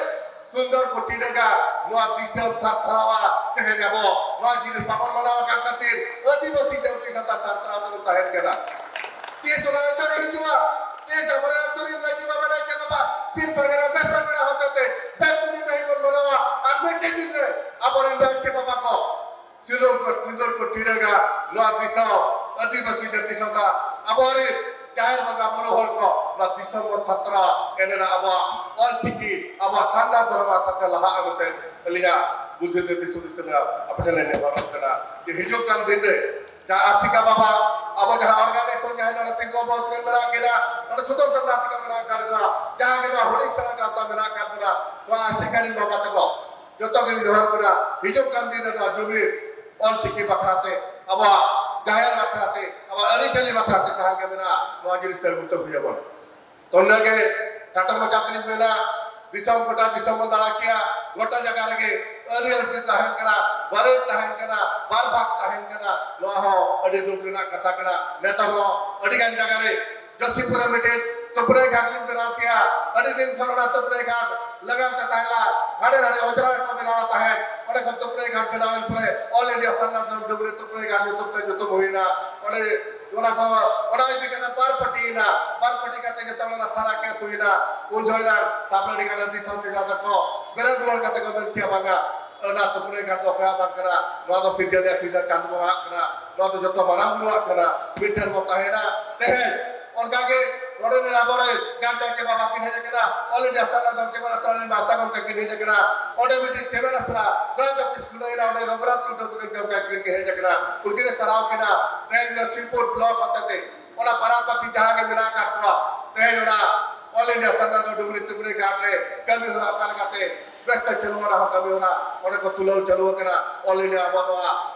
ᱥᱩᱱᱫᱚᱨ ᱠᱚ ᱴᱤᱰᱟᱹᱜᱟ, ᱱᱚᱣᱟ ᱫᱤᱥᱚᱢ ᱛᱷᱟᱨ ᱛᱷᱟᱨᱟᱣᱟ᱾ ᱛᱮᱦᱮᱧ ᱟᱵᱚ ᱱᱚᱣᱟ ᱡᱤᱱᱤᱥ ᱵᱟᱵᱚᱱ ᱢᱟᱱᱟᱣ ᱟᱠᱟᱫ ᱠᱷᱟᱹᱛᱤᱨ ᱟᱹᱫᱤᱵᱟᱹᱥᱤ ᱡᱟᱹᱛᱤ ᱥᱟᱶᱛᱟ ᱛᱷᱟᱨ ᱛᱷᱟᱨᱟᱣ ᱛᱮᱵᱚᱱ ᱛᱟᱦᱮᱱ ᱠᱟᱱᱟ᱾ ᱛᱤᱥ ᱚᱱᱟ ᱟᱹᱭᱫᱟᱹᱨᱤ ᱦᱤᱡᱩᱜᱼᱟ? ᱛᱤᱥ ᱟᱵᱚᱨᱮᱱ ᱟᱹᱛᱩ ᱨᱮᱱ ᱢᱟᱹᱡᱷᱤ ᱵᱟᱵᱟ, ᱱᱟᱭᱠᱮ ᱵᱟᱵᱟ, ᱯᱤᱲ ᱯᱟᱨᱜᱟᱱᱟ, ᱫᱮᱥ ᱯᱟᱨᱜᱟᱱᱟ ᱦᱚᱛᱮᱛᱮ ᱵᱮᱥ ᱠᱚᱨᱮ ᱰᱟᱹᱦᱤ ᱵᱚᱱ ᱢᱟᱱᱟᱣᱟ? ᱟᱨ ᱢᱤᱫᱴᱤᱡ ᱫᱤᱱ ᱨᱮ ᱟᱵᱚᱨᱮᱱ ᱱᱟᱭᱠᱮ ᱵᱟᱵᱟ ᱠᱚ ᱥᱤᱸᱫᱩᱨ ᱠᱚ, ᱥᱤᱸᱫᱩᱨ ᱠᱚ ᱴᱤᱰᱟᱹᱜᱟ ᱱᱚᱣᱟ ᱫᱤᱥᱚᱢ, ᱟᱹᱫᱤᱵᱟᱹᱥᱤ ᱡᱟᱹᱛᱤ ᱥᱟᱶᱛᱟ, ᱟᱵᱚᱨᱮᱱ ᱡᱟᱦᱮᱨ ᱵᱚᱸᱜᱟ ᱵᱩᱨᱩ ᱦᱚᱲ ᱠᱚ ᱱᱚᱣᱟ ᱫᱤᱥᱚᱢ ᱵᱚᱱ ᱛᱷᱟᱯᱱᱟ, ᱮᱱᱮ ᱟᱵᱚᱣᱟᱜ ᱚᱞ ᱪᱤᱠᱤ, ᱟᱵᱚᱣᱟᱜ ᱥᱟᱨᱱᱟ ᱫᱷᱚᱨᱚᱢ ᱥᱟᱶᱛᱮ ᱞᱟᱦᱟᱜᱼᱟ ᱢᱮᱱᱛᱮ ᱟᱹᱞᱤᱧᱟᱜ ᱵᱩᱫᱷᱤ ᱛᱮ ᱫᱤᱥ ᱦᱩᱫᱤᱥ ᱛᱮ ᱟᱯᱮ ᱴᱷᱮᱱ ᱞᱤᱧ ᱱᱮᱦᱚᱨᱚᱜ ᱠᱟᱱᱟ ᱡᱮ ᱦᱤᱡᱩᱜ ᱠᱟᱱ ᱫᱤᱱ ᱨᱮ ᱡᱟᱦᱟᱸ ᱟᱥᱤᱠᱟ ᱵᱟᱵᱟ, ᱟᱵᱚ ᱡᱟᱦᱟᱸ organization ᱡᱟᱦᱟᱸ ᱱᱚᱰᱮ ᱛᱤᱸᱜᱩ ᱵᱚᱱ ᱢᱮᱱᱟᱜ ᱠᱤᱱᱟ, ᱱᱚᱰᱮ ᱥᱩᱫᱚᱨᱥᱚᱱ ᱫᱟ ᱛᱟᱠᱚ ᱢᱮᱱᱟᱜ ᱟᱠᱟᱫ ᱠᱚᱣᱟ, ᱡᱟᱦᱟᱸ ᱜᱮ ᱱᱚᱣᱟ ᱦᱩᱰᱤᱧ ᱥᱮᱬᱟ ᱜᱟᱶᱛᱟ ᱢᱮᱱᱟᱜ ᱟᱠᱟᱫ ᱵᱚᱱᱟ, ᱱᱚᱣᱟ ᱟᱥᱤᱠᱟ ᱨᱮᱱ ᱵᱟᱵᱟ ᱛᱟᱠᱚ, ᱡᱚᱛᱚ ᱜᱮ ᱡᱚᱦᱟᱨ ᱠᱟᱱᱟ᱾ ᱦᱤᱡᱩᱜ ᱠᱟᱱ ᱫᱤᱱ ᱨᱮ ᱱᱚᱣᱟ ᱡᱩᱢᱤ ᱚᱞ ᱪᱤᱠᱤ ᱵᱟᱠᱷᱨᱟ ᱛᱮ, ᱟᱵᱚᱣᱟᱜ ᱡᱟᱦᱮᱨ ᱵᱟᱠᱷᱨᱟ ᱛᱮ, ᱟᱵᱚᱣᱟᱜ ᱟᱹᱨᱤᱪᱟᱹᱞᱤ ᱵᱟᱠᱷᱨᱟ ᱛᱮ ᱡᱟᱦᱟᱸ ᱜᱮ ᱢᱮᱱᱟᱜᱼᱟ, ᱱᱚᱣᱟ ᱡᱤᱱᱤᱥ ᱛᱮ ᱟᱹᱜᱩ ᱛᱮ ᱦᱩᱭ ᱟᱵᱚᱱᱟ᱾ ᱛᱚ ᱚᱱᱟᱜᱮ ᱠᱷᱟᱴᱚ ᱢᱟᱪᱷᱟ ᱛᱮᱞᱤᱧ ᱢᱮᱱᱟ, ᱫᱤᱥᱚᱢ ᱜᱚᱴᱟ ᱫᱤᱥᱚᱢ ᱵᱚᱱ ᱫᱟᱬᱟ ᱠᱮᱜᱼᱟ, ᱜᱚᱴᱟ ᱡᱟᱭᱜᱟ ᱨᱮᱜᱮ ᱟᱹᱨᱤ ᱟᱹᱨᱤ ᱛᱟᱦᱮᱱ ᱠᱟᱱᱟ, ᱵᱟᱨᱮ ᱛᱟᱦᱮᱱ ᱠᱟᱱᱟ, ᱵᱟᱨ ᱵᱷᱟᱜᱽ ᱛᱟᱦᱮᱱ ᱠᱟᱱᱟ᱾ ᱱᱚᱣᱟ ᱦᱚᱸ ᱟᱹᱰᱤ ᱫᱩᱠ ᱨᱮᱱᱟᱜ ᱠᱟᱛᱷᱟ ᱠᱟᱱᱟ᱾ ᱱᱮᱛᱟᱨ ᱦᱚᱸ ᱟᱹᱰᱤ ᱜᱟᱱ ᱡᱟᱭᱜᱟ ᱨᱮ ᱡᱚᱥᱤᱯᱩᱨ ᱨᱮ ᱢᱤᱫᱴᱮᱡ ᱛᱩᱯᱨᱟᱹᱭ ᱜᱷᱟᱴ ᱞᱤᱧ ᱵᱮᱱᱟᱣ ᱠᱮᱜᱼᱟ᱾ ᱟᱹᱰᱤ ᱫᱤᱱ ᱠᱷᱚᱱ ᱚᱱᱟ ᱛᱩᱯᱨᱟᱹᱭ ᱜᱷᱟᱴ ᱞᱟᱜᱟᱣ ᱛᱮ ᱛᱟᱦᱮᱸ ᱞᱮᱱᱟ, ᱦᱟᱸᱰᱮ ᱱᱟᱰᱮ ᱚᱡᱽᱨᱟ ᱨᱮᱠᱚ ᱵᱮᱱᱟᱣ ᱛᱟᱦᱮᱸᱫ᱾ ᱚᱸᱰᱮ ᱠᱷᱚᱱ ᱛᱩᱯᱨᱟᱹᱭ ᱜᱷᱟᱴ ᱵᱮᱱᱟᱣ ᱮᱱ ᱯᱚᱨᱮ All India ᱥᱟᱨᱱᱟ ᱫᱷᱚᱨᱚᱢ ᱰᱩᱝᱨᱤ ᱛᱩᱯᱨᱟᱹᱭ ᱜᱷᱟᱴ ᱧᱩᱛᱩᱢ ᱛᱮ ᱧᱩᱛᱩᱢ ᱦᱩᱭᱱᱟ᱾ ᱚᱸᱰᱮ ᱚᱱᱟ ᱠᱚ, ᱚᱱᱟ ᱤᱫᱤ ᱠᱟᱛᱮ ᱵᱟᱨ ᱯᱟᱹᱴᱤᱭᱮᱱᱟ, ᱵᱟᱨ ᱯᱟᱹᱴᱤ ᱠᱟᱛᱮ ᱡᱚᱛᱚ ᱚᱱᱟ ᱨᱟᱥᱛᱟ ᱨᱮ ᱠᱮᱥ ᱦᱩᱭᱱᱟ᱾ ᱩᱱ ᱡᱚᱦᱚᱜ ᱨᱮ ᱛᱟᱯᱚᱨᱮ ᱟᱹᱰᱤ ᱜᱟᱱ ᱟᱹᱫᱤ ᱥᱟᱶᱛᱮ ᱡᱟᱦᱟᱸ ᱫᱚᱠᱚ ᱵᱮᱨᱮᱫ ᱨᱩᱣᱟᱹᱲ ᱠᱟᱛᱮ ᱠᱚ ᱢᱮᱱ ᱠᱮᱭᱟ, ᱵᱟᱝᱟ, ᱚᱱᱟ ᱛᱩᱯᱨᱟᱹᱭ ᱜᱷᱟᱴ ᱫᱚ ᱚᱠᱚᱭᱟᱜ ᱵᱟᱝ ᱠᱟᱱᱟ, ᱱᱚᱣᱟ ᱫᱚ ᱥᱤᱨᱡᱚᱱᱤᱭᱟᱹ ᱥᱤᱨᱡᱚᱱ ᱪᱟᱸᱫ ᱵᱚᱸᱜᱟᱣᱟᱜ ᱠᱟᱱᱟ, ᱱᱚᱣᱟ ᱫᱚ ᱡᱚᱛᱚ ᱢᱟᱨᱟᱝ ᱵᱩᱨᱩᱣᱟᱜ ᱠᱟᱱᱟ, ᱢᱤᱫ ᱴᱷᱮᱱ ᱵᱚ ᱛᱟᱦᱮᱱᱟ᱾ ᱛᱮᱦᱮᱧ ᱚᱱᱠᱟ ᱜᱮ ᱱᱚᱰᱮ ᱨᱮᱱ ᱟᱵᱚᱨᱮᱱ ᱜᱟᱱ ᱱᱟᱭᱠᱮ ᱵᱟᱵᱟ ᱠᱤᱱ ᱦᱮᱡ ᱟᱠᱟᱱᱟ, All India ᱥᱟᱨᱱᱟ ᱫᱷᱚᱨᱚᱢ ᱪᱮᱢᱮᱫ ᱟᱥᱲᱟ ᱨᱮᱱ ᱢᱟᱦᱟᱛᱟ ᱜᱚᱢᱠᱮ ᱠᱤᱱ ᱦᱮᱡ ᱟᱠᱟᱱᱟ᱾ ᱚᱸᱰᱮ ᱢᱤᱫᱴᱤᱡ ᱪᱮᱢᱮᱫ ᱟᱥᱲᱟ ᱵᱨᱟᱧᱪ ᱚᱯᱷᱤᱥ ᱠᱷᱩᱞᱟᱹᱣ ᱮᱱᱟ, ᱚᱸᱰᱮ ᱨᱚᱜᱷᱩᱱᱟᱛᱷ ᱴᱩᱰᱩ ᱛᱟᱹᱠᱤᱱ ᱜᱚᱢᱠᱮ ᱠᱤᱱ ᱦᱮᱡ ᱟᱠᱟᱱᱟ, ᱩᱱᱠᱤᱱ ᱮ ᱥᱟᱨᱦᱟᱣ ᱠᱤᱱᱟ᱾ ᱛᱮᱦᱮᱧ ᱞᱚᱠᱷᱤᱢᱯᱩᱨ ᱵᱞᱚᱠ ᱦᱚᱛᱮᱛᱮ ᱚᱱᱟ ᱯᱟᱨᱟ ᱯᱟᱹᱛᱤ ᱡᱟᱦᱟᱸ ᱜᱮ ᱢᱮᱱᱟᱜ ᱟᱠᱟᱫ ᱠᱚᱣᱟ, ᱛᱮᱦᱮᱧ ᱚᱱᱟ All India ᱥᱟᱨᱱᱟ ᱫᱷᱚᱨᱚᱢ ᱰᱩᱝᱨᱤ ᱛᱩᱯᱨᱟᱹᱭ ᱜᱷᱟᱴ ᱨᱮ ᱠᱟᱹᱢᱤ ᱦᱚᱨᱟ ᱚᱠᱟ ᱞᱮᱠᱟᱛᱮ ᱵᱮᱥ ᱛᱮ ᱪᱟᱹᱞᱩ ᱚᱱᱟ ᱦᱚᱸ ᱠᱟᱹᱢᱤ ᱦᱚᱨᱟ ᱚᱸᱰᱮ ᱠᱚ ᱛᱩᱞᱟᱹᱣ ᱪᱟᱹᱞᱩ ᱟᱠᱟᱱᱟ᱾ All India ᱟᱵᱚ ᱱᱚᱣᱟ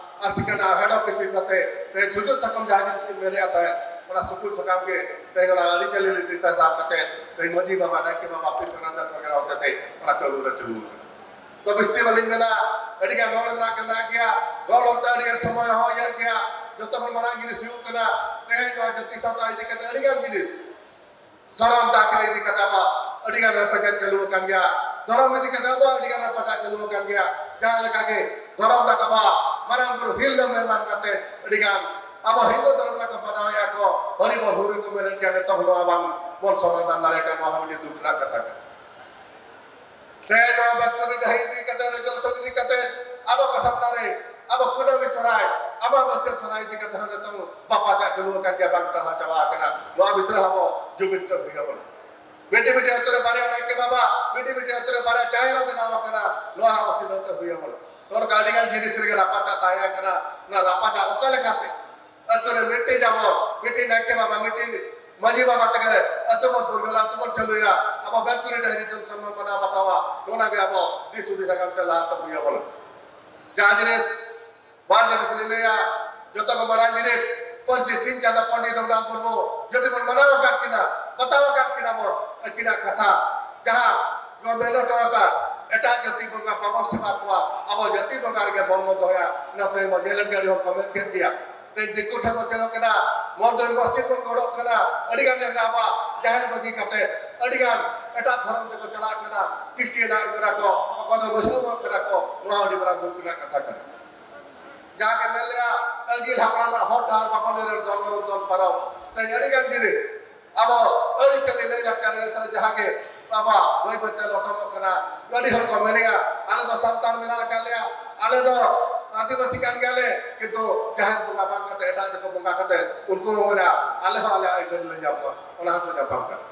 ᱟᱥᱤᱠᱟ ᱨᱮᱱᱟᱜ ᱦᱮᱰ ᱚᱯᱷᱤᱥ ᱠᱟᱛᱮ ᱛᱮᱦᱮᱧ ᱥᱩᱡᱳᱜᱽ ᱥᱟᱠᱟᱢ ᱡᱟᱦᱟᱸ ᱡᱤᱱᱤᱥ ᱠᱤᱱ ᱢᱮᱱᱮᱫᱼᱟ ᱛᱟᱦᱮᱸᱫ, ᱚᱱᱟ ᱥᱩᱠᱩᱞ ᱥᱟᱠᱟᱢ ᱜᱮ ᱛᱮᱦᱮᱧ ᱚᱱᱟ ᱟᱹᱨᱤᱪᱟᱹᱞᱤ ᱨᱤᱛᱤ ᱨᱤᱛᱟᱡᱽ ᱥᱟᱵ ᱠᱟᱛᱮ ᱛᱮᱦᱮᱧ ᱢᱟᱹᱡᱷᱤ ᱵᱟᱵᱟ, ᱱᱟᱭᱠᱮ ᱵᱟᱵᱟ, ᱯᱤᱞᱪᱩ ᱦᱟᱲᱟᱢ ᱫᱟᱥ ᱵᱟᱨᱜᱟᱲ ᱦᱚᱛᱮᱛᱮ ᱚᱱᱟ ᱠᱟᱹᱢᱤ ᱦᱚᱨᱟ ᱪᱟᱹᱞᱩ ᱟᱠᱟᱱᱟ᱾ ᱛᱚ ᱵᱤᱥᱛᱤ ᱵᱟᱹᱞᱤᱧ ᱢᱮᱱᱟ, ᱟᱹᱰᱤᱜᱟᱱ ᱨᱚᱲ ᱨᱮᱱᱟᱜ ᱜᱮ ᱢᱮᱱᱟᱜ ᱜᱮᱭᱟ, ᱨᱚᱲ ᱨᱚᱲᱛᱮ ᱟᱹᱰᱤᱜᱟᱱ ᱥᱚᱢᱚᱭ ᱦᱚᱸ ᱤᱭᱟᱹᱜ ᱜᱮᱭᱟ᱾ ᱡᱚᱛᱚ ᱠᱷᱚᱱ ᱢᱟᱨᱟᱝ ᱡᱤᱱᱤᱥ ᱦᱩᱭᱩᱜ ᱠᱟᱱᱟ ᱛᱮᱦᱮᱧ ᱱᱚᱣᱟ ᱡᱟᱹᱛᱤ ᱥᱟᱶᱛᱟ ᱤᱫᱤ ᱠᱟᱛᱮ ᱟᱹᱰᱤᱜᱟᱱ ᱡᱤᱱᱤᱥ, ᱫᱷᱚᱨᱚᱢ ᱫᱟᱠᱷᱞᱟ ᱤᱫᱤ ᱠᱟᱛᱮ ᱟᱵᱚ ᱟᱹᱰᱤᱜᱟᱱ ᱨᱟᱯᱟᱪᱟᱜ ᱪᱟᱹᱞᱩ ᱟᱠᱟᱱ ᱜᱮᱭᱟ, ᱫᱷᱚᱨᱚᱢ ᱤᱫᱤ ᱠᱟᱛᱮ ᱟᱵᱚ ᱟᱹᱰᱤᱜᱟᱱ ᱨᱟᱯᱟᱪᱟᱜ ᱪᱟᱹᱞᱩ ᱟᱠᱟᱱ ᱜᱮᱭᱟ᱾ ᱡᱟᱦᱟᱸ ᱞᱮᱠᱟ ᱜᱮ ᱫᱷᱚᱨᱚᱢ ᱫᱟᱠᱟ ᱟᱵᱚ ᱢᱟᱨᱟᱝ ᱵᱩᱨᱩ ᱦᱤᱞ ᱫᱚ ᱢᱮᱦᱢᱟᱱ ᱠᱟᱛᱮ ᱟᱹᱰᱤᱜᱟᱱ ᱟᱵᱚ ᱦᱤᱱᱫᱩ ᱫᱷᱚᱨᱚᱢ ᱨᱮᱠᱚ ᱢᱟᱱᱟᱣᱮᱫᱼᱟ ᱠᱚ, ᱦᱚᱨᱤ ᱵᱚᱞ ᱦᱩᱨᱤ ᱠᱚ ᱢᱮᱱᱮᱫ ᱜᱮᱭᱟ, ᱱᱤᱛᱚᱜ ᱱᱚᱣᱟ ᱵᱟᱝ ᱵᱚᱱ ᱥᱚᱢᱟᱫᱷᱟᱱ ᱫᱟᱲᱮᱭᱟᱜ ᱠᱟᱱᱟ, ᱱᱚᱣᱟ ᱦᱚᱸ ᱢᱤᱫᱴᱤᱡ ᱫᱩᱠ ᱨᱮᱱᱟᱜ ᱠᱟᱛᱷᱟ ᱠᱟᱱᱟ᱾ ᱛᱮᱦᱮᱧ ᱱᱚᱣᱟ ᱵᱮᱛᱠᱩᱸᱫᱽᱨᱤ ᱰᱟᱹᱦᱤ ᱤᱫᱤ ᱠᱟᱛᱮ, ᱨᱮᱡᱚᱞᱩᱥᱚᱱ ᱤᱫᱤ ᱠᱟᱛᱮ ᱟᱵᱚ ᱠᱚ ᱥᱟᱢᱱᱟ ᱨᱮ ᱟᱵᱚ ᱠᱩᱱᱟᱹᱢᱤ ᱥᱚᱨᱦᱟᱭ, ᱟᱢᱵᱟᱵᱟᱹᱥᱭᱟᱹ ᱥᱚᱨᱦᱟᱭ ᱤᱫᱤ ᱠᱟᱛᱮ ᱦᱚᱸ ᱱᱤᱛᱚᱝ ᱵᱟᱯᱟ ᱪᱟᱜ ᱪᱟᱹᱞᱩ ᱟᱠᱟᱱ ᱜᱮᱭᱟ, ᱵᱟᱝ ᱴᱟᱨᱦᱟᱣ ᱪᱟᱵᱟ ᱟᱠᱟᱱᱟ᱾ ᱱᱚᱣᱟ ᱵᱷᱤᱛᱨᱤ ᱟᱵᱚ ᱡᱩᱢᱤᱫ ᱛᱮ ᱦᱩᱭ ᱟᱵᱚᱱᱟ᱾ ᱢᱤᱫᱴᱤᱡ ᱢᱤᱫᱴᱤᱡ ᱟᱹᱛᱩ ᱨᱮ ᱵᱟᱨᱭᱟ ᱱᱟᱭᱠᱮ ᱵᱟᱵᱟ, ᱢᱤᱫᱴᱤᱡ ᱢᱤᱫᱴᱤᱡ ᱟᱹᱛᱩ ᱨᱮ ᱵᱟᱨᱭᱟ ᱡᱟᱦᱮᱨ ᱵᱮᱱᱟᱣ ᱟᱠᱟᱱᱟ, ᱱᱚᱣᱟ ᱦᱚᱸ ᱥᱤᱫᱷᱟᱹ ᱛᱮ ᱦᱩᱭ ᱟᱵᱚᱱᱟ᱾ ᱱᱚᱜᱼᱚ ᱱᱚᱝᱠᱟ ᱟᱹᱰᱤ ᱜᱟᱱ ᱡᱤᱱᱤᱥ ᱨᱮᱜᱮ ᱨᱟᱯᱟᱪᱟᱜ ᱛᱟᱦᱮᱸ ᱠᱟᱱᱟ᱾ ᱚᱱᱟ ᱨᱟᱯᱟᱪᱟᱜ ᱚᱠᱟ ᱞᱮᱠᱟᱛᱮ ᱟᱹᱛᱩ ᱨᱮ ᱢᱤᱫᱴᱤᱡ ᱟᱵᱚ, ᱢᱤᱫᱴᱤᱡ ᱱᱟᱭᱠᱮ ᱵᱟᱵᱟ, ᱢᱤᱫᱴᱤᱡ ᱢᱟᱹᱡᱷᱤ ᱵᱟᱵᱟ ᱛᱮᱜᱮ ᱟᱹᱛᱩ ᱵᱚᱱ ᱯᱩᱨᱜᱟᱹᱞᱟ, ᱟᱹᱛᱩ ᱵᱚᱱ ᱪᱟᱹᱞᱩᱭᱟ, ᱟᱵᱚ ᱵᱮᱞᱠᱩᱱᱤ ᱰᱟᱹᱦᱤ ᱨᱮ ᱡᱚᱱ ᱥᱚᱱᱢᱟᱱ ᱢᱟᱱᱟᱣ ᱵᱟᱛᱟᱣᱟ, ᱱᱚᱣᱟ ᱜᱮ ᱟᱵᱚ ᱫᱤᱥ ᱦᱩᱫᱤᱥ ᱟᱜᱟᱢ ᱛᱮ ᱞᱟᱦᱟ ᱛᱮ ᱦᱩᱭ ᱟᱵᱚᱱᱟ᱾ ᱡᱟᱦᱟᱸ ᱡᱤᱱᱤᱥ ᱵᱟᱨ ᱡᱤᱱᱤᱥ ᱞᱤᱧ ᱞᱟᱹᱭᱟ, ᱡᱚᱛᱚ ᱠᱷᱚᱱ ᱢᱟᱨᱟᱝ ᱡᱤᱱᱤᱥ ᱯᱟᱹᱨᱥᱤ ᱥᱤᱧ ᱪᱟᱸᱫᱚ ᱯᱚᱱᱰᱤᱛ ᱨᱚᱜᱷᱩᱱᱟᱛᱷ ᱢᱩᱨᱢᱩ ᱡᱩᱫᱤ ᱵᱚᱱ ᱢᱟᱱᱟᱣ ᱟᱠᱟᱫ ᱠᱤᱱᱟ, ᱵᱟᱛᱟᱣ ᱟᱠᱟᱫ ᱠᱤᱱᱟ ᱵᱚᱱ ᱟᱹᱠᱤᱱᱟᱜ ᱠᱟᱛᱷᱟ, ᱡᱟᱦᱟᱸ ᱠᱚ ᱢᱮᱱ ᱦᱚᱴᱚ ᱟᱠᱟᱫ, ᱮᱴᱟᱜ ᱡᱟᱹᱛᱤ ᱵᱚᱸᱜᱟ ᱵᱟᱵᱚᱱ ᱥᱮᱵᱟ ᱠᱚᱣᱟ, ᱟᱵᱚ ᱡᱟᱹᱛᱤ ᱵᱚᱸᱜᱟ ᱨᱮᱜᱮ ᱢᱚᱱ ᱵᱚᱱ ᱫᱚᱦᱚᱭᱟ᱾ ᱚᱱᱟᱛᱮ ᱢᱟᱹᱡᱷᱤ ᱞᱮᱱ ᱜᱮ ᱟᱹᱰᱤ ᱦᱚᱲ ᱠᱚ ᱢᱮᱱ ᱠᱮᱫ ᱜᱮᱭᱟ᱾ ᱛᱮᱦᱮᱧ ᱫᱤᱠᱩ ᱴᱷᱮᱱ ᱵᱚᱱ ᱪᱟᱞᱟᱜ ᱠᱟᱱᱟ, ᱢᱚᱱᱫᱤᱨ ᱢᱚᱥᱡᱤᱫ ᱵᱚᱱ ᱜᱚᱲᱚᱜ ᱠᱟᱱᱟ, ᱟᱹᱰᱤ ᱜᱟᱱ ᱡᱟᱭᱜᱟ ᱟᱵᱚᱣᱟᱜ ᱡᱟᱦᱮᱨ ᱵᱟᱹᱜᱤ ᱠᱟᱛᱮ ᱟᱹᱰᱤ ᱜᱟᱱ ᱮᱴᱟᱜ ᱫᱷᱚᱨᱚᱢ ᱛᱮᱠᱚ ᱪᱟᱞᱟᱜ ᱠᱟᱱᱟ, ᱠᱷᱨᱤᱥᱴᱤᱭᱟᱱ ᱠᱟᱱᱟ ᱠᱚ, ᱚᱠᱚᱭ ᱫᱚ ᱢᱩᱥᱞᱤᱢ ᱠᱟᱱᱟ ᱠᱚ, ᱱᱚᱣᱟ ᱟᱹᱰᱤ ᱢᱟᱨᱟᱝ ᱫᱩᱠ ᱨᱮᱱᱟᱜ ᱠᱟᱛᱷᱟ ᱠᱟᱱᱟ᱾ ᱡᱟᱦᱟᱸ ᱜᱮ ᱢᱮᱱ ᱞᱮᱭᱟ, ᱟᱹᱜᱤᱞ ᱦᱟᱯᱲᱟᱢᱟᱜ ᱦᱚᱨ ᱰᱟᱦᱟᱨ ᱵᱟᱵᱚᱱ ᱧᱮᱞ, ᱫᱚᱱ ᱵᱟᱵᱚᱱ ᱫᱚᱱ ᱯᱟᱨᱚᱢ᱾ ᱛᱮᱦᱮᱧ ᱟᱹᱰᱤ ᱜᱟᱱ ᱡᱤᱱᱤᱥ ᱟᱵᱚ ᱟᱹᱨᱤᱪᱟᱹᱞᱤ ᱞᱟᱹᱭ ᱞᱟᱠᱪᱟᱨ ᱮᱱᱮᱡ ᱥᱮᱨᱮᱧ ᱡᱟᱦᱟᱸ ᱜᱮ ᱟᱵᱚᱣᱟᱜ ᱵᱟᱹᱭ ᱵᱟᱹᱭ ᱛᱮ ᱞᱚᱴᱚᱢᱚᱜ ᱠᱟᱱᱟ᱾ ᱟᱹᱰᱤ ᱦᱚᱲ ᱠᱚ ᱢᱮᱱᱮᱜᱼᱟ, "ᱟᱞᱮ ᱫᱚ ᱥᱟᱱᱛᱟᱲ ᱢᱮᱱᱟᱜ ᱟᱠᱟᱫ ᱞᱮᱭᱟ, ᱟᱞᱮ ᱫᱚ ᱟᱹᱫᱤᱵᱟᱹᱥᱤ ᱠᱟᱱ ᱜᱮᱭᱟᱞᱮ, ᱠᱤᱱᱛᱩ ᱡᱟᱦᱮᱨ ᱵᱚᱸᱜᱟ ᱵᱟᱝ ᱠᱟᱛᱮ ᱮᱴᱟᱜ ᱨᱮᱠᱚ ᱵᱚᱸᱜᱟ ᱠᱟᱛᱮ ᱩᱱᱠᱩ ᱦᱚᱸ ᱢᱮᱱᱟ ᱟᱞᱮ ᱦᱚᱸ ᱟᱞᱮᱭᱟᱜ ᱟᱹᱭᱫᱟᱹᱨᱤ ᱞᱮ ᱧᱟᱢ ᱢᱟ", ᱚᱱᱟ ᱦᱚᱸᱠᱚ ᱧᱟᱯᱟᱢ ᱠᱟᱱᱟ᱾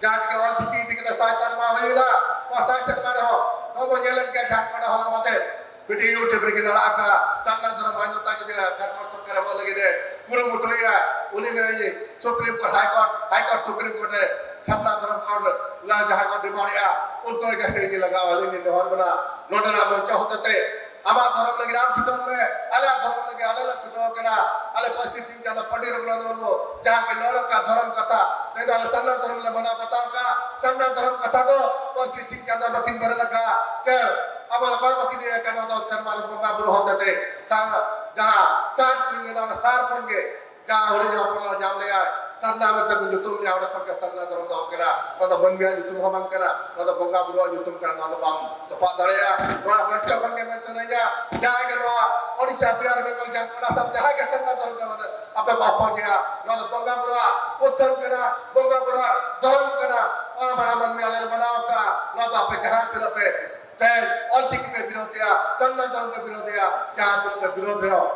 ᱡᱟᱦᱟᱸ ᱜᱮ ᱚᱞ ᱪᱤᱠᱤ ᱤᱫᱤ ᱠᱟᱛᱮ ᱥᱟᱭ ᱥᱮᱨᱢᱟ ᱦᱩᱭᱮᱱᱟ, ᱱᱚᱣᱟ ᱥᱟᱭ ᱥᱮᱨᱢᱟ ᱨᱮᱦᱚᱸ ᱱᱚᱣᱟ ᱵᱚᱱ ᱧᱮᱞᱮᱫ ᱜᱮᱭᱟ, ᱡᱷᱟᱲᱠᱷᱚᱸᱰ ᱦᱚᱞᱟ ᱢᱟᱫᱷᱮᱨ ᱢᱤᱫᱴᱤᱡ YouTube ᱨᱮᱜᱮ ᱟᱲᱟᱜ ᱟᱠᱟᱫ, ᱥᱟᱨᱱᱟ ᱫᱷᱚᱨᱚᱢ ᱢᱟᱱᱭᱚᱛᱟ ᱡᱩᱫᱤ ᱡᱷᱟᱲᱠᱷᱚᱸᱰ ᱥᱚᱨᱠᱟᱨ ᱮᱢᱚᱜ ᱞᱟᱹᱜᱤᱫ ᱮ ᱠᱩᱨᱩᱢᱩᱴᱩᱭᱮᱫᱼᱟ, ᱩᱱᱤ ᱢᱮᱱᱟᱭ Supreme Court, High Court, High Court, Supreme Court ᱨᱮ ᱥᱟᱨᱱᱟ ᱫᱷᱚᱨᱚᱢ ᱠᱳᱰ ᱞᱟ ᱡᱟᱦᱟᱸ ᱠᱚ ᱰᱤᱢᱟᱱᱰ ᱮᱫᱼᱟ, ᱩᱱᱠᱩ ᱜᱮ ᱤᱫᱤ ᱞᱟᱜᱟᱣ ᱟᱹᱞᱤᱧ ᱞᱤᱧ ᱱᱮᱦᱚᱨ ᱠᱟᱱᱟ᱾ ᱱᱚᱰᱮᱱᱟᱜ ᱢᱚᱧᱪᱚ ᱦᱚᱛᱮᱛᱮ ᱟᱢᱟᱜ ᱫᱷᱚᱨᱚᱢ ᱞᱟᱹᱜᱤᱫ ᱟᱢ ᱪᱷᱩᱴᱟᱹᱣ ᱢᱮ, ᱟᱞᱮᱭᱟᱜ ᱫᱷᱚᱨᱚᱢ ᱞᱟᱹᱜᱤᱫ ᱟᱞᱮ ᱞᱮ ᱪᱷᱩᱴᱟᱹᱣ ᱠᱟᱱᱟ᱾ ᱟᱞᱮ ᱯᱟᱹᱨᱥᱤ ᱥᱤᱧ ᱪᱟᱸᱫᱚ ᱯᱚᱱᱰᱤᱛ ᱨᱚᱜᱷᱩᱱᱟᱛᱷ ᱢᱩᱨᱢᱩ ᱡᱟᱦᱟᱸ ᱠᱤᱱ ᱨᱚᱲ ᱟᱠᱟᱫ ᱫᱷᱚᱨᱚᱢ ᱠᱟᱛᱷᱟ, ᱛᱮᱦᱮᱧ ᱫᱚ ᱟᱞᱮ ᱥᱟᱨᱱᱟ ᱫᱷᱚᱨᱚᱢ ᱞᱮ ᱢᱟᱱᱟᱣ ᱵᱟᱛᱟᱣ ᱠᱟᱜᱼᱟ᱾ ᱥᱟᱨᱱᱟ ᱫᱷᱚᱨᱚᱢ ᱠᱟᱛᱷᱟ ᱫᱚ ᱯᱟᱹᱨᱥᱤ ᱥᱤᱧ ᱪᱟᱸᱫᱚ ᱵᱟᱹᱠᱤᱱ ᱵᱮᱨᱮᱫ ᱟᱠᱟᱫᱼᱟ, ᱪᱮ ᱟᱵᱚ ᱚᱠᱟ ᱵᱟᱹᱠᱤᱱ ᱤᱭᱟᱹ ᱟᱠᱟᱫ, ᱱᱚᱣᱟ ᱫᱚ ᱥᱮᱨᱢᱟ ᱨᱮ ᱵᱚᱸᱜᱟ ᱵᱩᱨᱩ ᱦᱚᱛᱮᱛᱮ ᱥᱟᱨ, ᱡᱟᱦᱟᱸ ᱥᱟᱨ ᱠᱤᱱ ᱢᱮᱱᱟ, ᱚᱱᱟ ᱥᱟᱨ ᱠᱷᱚᱱ ᱜᱮ ᱡᱟᱦᱟᱸ ᱦᱩᱰᱤᱧ ᱦᱚᱯᱚᱱ ᱮ ᱧᱟᱢ ᱞᱮᱜᱼᱟ, ᱥᱟᱨᱱᱟ ᱢᱮᱱᱛᱮ ᱠᱚ ᱧᱩᱛᱩᱢ ᱞᱮᱜᱼᱟ, ᱚᱸᱰᱮ ᱠᱷᱚᱱ ᱜᱮ ᱥᱟᱨᱱᱟ ᱫᱷᱚᱨᱚᱢ ᱫᱚ ᱠᱟᱱᱟ᱾ ᱱᱚᱣᱟ ᱫᱚ ᱢᱟᱹᱱᱢᱤᱭᱟᱜ ᱧᱩᱛᱩᱢ ᱦᱚᱸ ᱵᱟᱝ ᱠᱟᱱᱟ, ᱱᱚᱣᱟ ᱫᱚ ᱵᱚᱸᱜᱟ ᱵᱩᱨᱩᱣᱟᱜ ᱧᱩᱛᱩᱢ ᱠᱟᱱᱟ, ᱱᱚᱣᱟ ᱫᱚ ᱵᱟᱢ ᱛᱚᱯᱟᱜ ᱫᱟᱲᱮᱭᱟᱜᱼᱟ᱾ ᱱᱚᱣᱟ ᱢᱚᱧᱪᱚ ᱠᱷᱚᱱ ᱜᱮ ᱢᱮᱱ ᱥᱟᱱᱟᱧᱟ, ᱡᱟᱦᱟᱸᱭ ᱜᱮ ᱱᱚᱣᱟ ᱳᱰᱤᱥᱟ, ᱵᱤᱦᱟᱨ, ᱵᱮᱝᱜᱚᱞ, ᱡᱷᱟᱲᱠᱷᱚᱸᱰ, ᱟᱥᱟᱢ, ᱡᱟᱦᱟᱸᱭ ᱜᱮ ᱥᱟᱨᱱᱟ ᱫᱷᱚᱨᱚᱢ ᱫᱚ ᱢᱟᱱᱮ ᱟᱯᱮ ᱠᱚ ᱟᱯᱚᱡᱮᱜᱼᱟ, ᱱᱚᱣᱟ ᱫᱚ ᱵᱚᱸᱜᱟ ᱵᱩᱨᱩᱣᱟᱜ ᱩᱛᱷᱟᱹᱱ ᱠᱟᱱᱟ, ᱵᱚᱸᱜᱟ ᱵᱩᱨᱩᱣᱟᱜ ᱫᱷᱚᱨᱚᱢ ᱠᱟᱱᱟ᱾ ᱚᱱᱟ ᱢᱟᱱᱟ ᱢᱟᱹᱱᱢᱤ ᱟᱞᱮ ᱞᱮ ᱢᱟᱱᱟᱣ ᱟᱠᱟᱫᱼᱟ᱾ ᱱᱚᱣᱟ ᱫᱚ ᱟᱯᱮ ᱡᱟᱦᱟᱸ ᱛᱤᱱᱟᱹᱜ ᱯᱮ ᱛᱮ ᱚᱞᱪᱤᱠᱤ ᱯᱮ ᱵᱤᱨᱳᱫᱷᱮᱜᱼᱟ, ᱥᱟᱨᱱᱟ ᱫᱷᱚᱨᱚᱢ ᱯᱮ ᱵᱤᱨᱳᱫᱷᱮᱭᱟ, ᱡᱟᱦᱟᱸ ᱛᱤᱱᱟᱹᱜ ᱯᱮ ᱵᱤᱨᱳᱫᱷ ᱨᱮᱦᱚᱸ,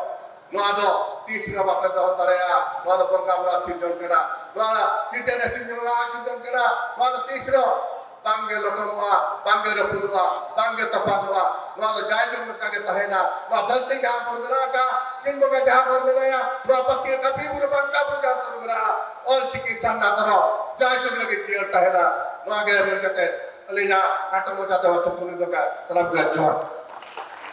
ᱱᱚᱣᱟ ᱫᱚ ᱛᱤᱥ ᱨᱮᱦᱚᱸ ᱵᱟᱯᱮ ᱫᱚᱦᱚ ᱫᱟᱲᱮᱭᱟᱜᱼᱟ᱾ ᱱᱚᱣᱟ ᱫᱚ ᱵᱚᱸᱜᱟ ᱵᱩᱨᱩ ᱥᱤᱨᱡᱚᱱ ᱠᱟᱱᱟ, ᱱᱚᱣᱟ ᱫᱚ ᱥᱤᱨᱡᱚᱱ ᱥᱤᱨᱡᱚᱱ ᱥᱤᱨᱡᱚᱱ ᱠᱟᱱᱟ᱾ ᱱᱚᱣᱟ ᱫᱚ ᱛᱤᱥ ᱨᱮᱦᱚᱸ ᱵᱟᱝᱜᱮ ᱞᱚᱴᱚᱢᱚᱜᱼᱟ, ᱵᱟᱝᱜᱮ ᱨᱟᱹᱯᱩᱫᱚᱜᱼᱟ, ᱵᱟᱝᱜᱮ ᱛᱚᱯᱟᱜᱚᱜᱼᱟ᱾ ᱱᱚᱣᱟ ᱫᱚ ᱡᱟᱭᱡᱩᱜᱽ ᱱᱚᱝᱠᱟ ᱜᱮ ᱛᱟᱦᱮᱱᱟ᱾ ᱱᱚᱣᱟ ᱫᱷᱟᱹᱨᱛᱤ ᱡᱟᱦᱟᱸ ᱵᱷᱳᱨ ᱢᱮᱱᱟᱜ ᱟᱠᱟᱫ, ᱥᱤᱧ ᱵᱚᱸᱜᱟ ᱡᱟᱦᱟᱸ ᱵᱷᱳᱨ ᱢᱮᱱᱟᱭᱟ, ᱱᱚᱣᱟ ᱯᱟᱹᱠᱤ ᱠᱟᱹᱯᱤ ᱵᱩᱨᱩ ᱵᱟᱝᱠᱟ ᱵᱩᱨᱩ ᱡᱟᱦᱟᱸ ᱵᱷᱳᱨ ᱢᱮᱱᱟᱜᱼᱟ, ᱚᱞ ᱪᱤᱠᱤ ᱥᱟᱨᱱᱟ ᱫᱷᱚᱨᱚᱢ ᱡᱟᱭᱡᱩᱜᱽ ᱞᱟᱹᱜᱤᱫ ᱡᱤᱭᱟᱹᱲ ᱛᱟᱦᱮᱱᱟ᱾ ᱱᱚᱣᱟ ᱜᱮ ᱢᱮᱱ ᱠᱟᱛᱮ ᱟᱹᱞᱤᱧᱟᱜ ᱠᱷᱟᱴᱚ ᱢᱟᱪᱷᱟ ᱛᱮ ᱦᱚᱸ ᱛᱷᱩᱠᱩᱢ ᱞᱤᱧ ᱫᱚᱦᱚ ᱠᱟᱜᱼᱟ᱾ ᱥᱟᱱᱟᱢ ᱠᱚ ᱡᱚᱦᱟᱨ᱾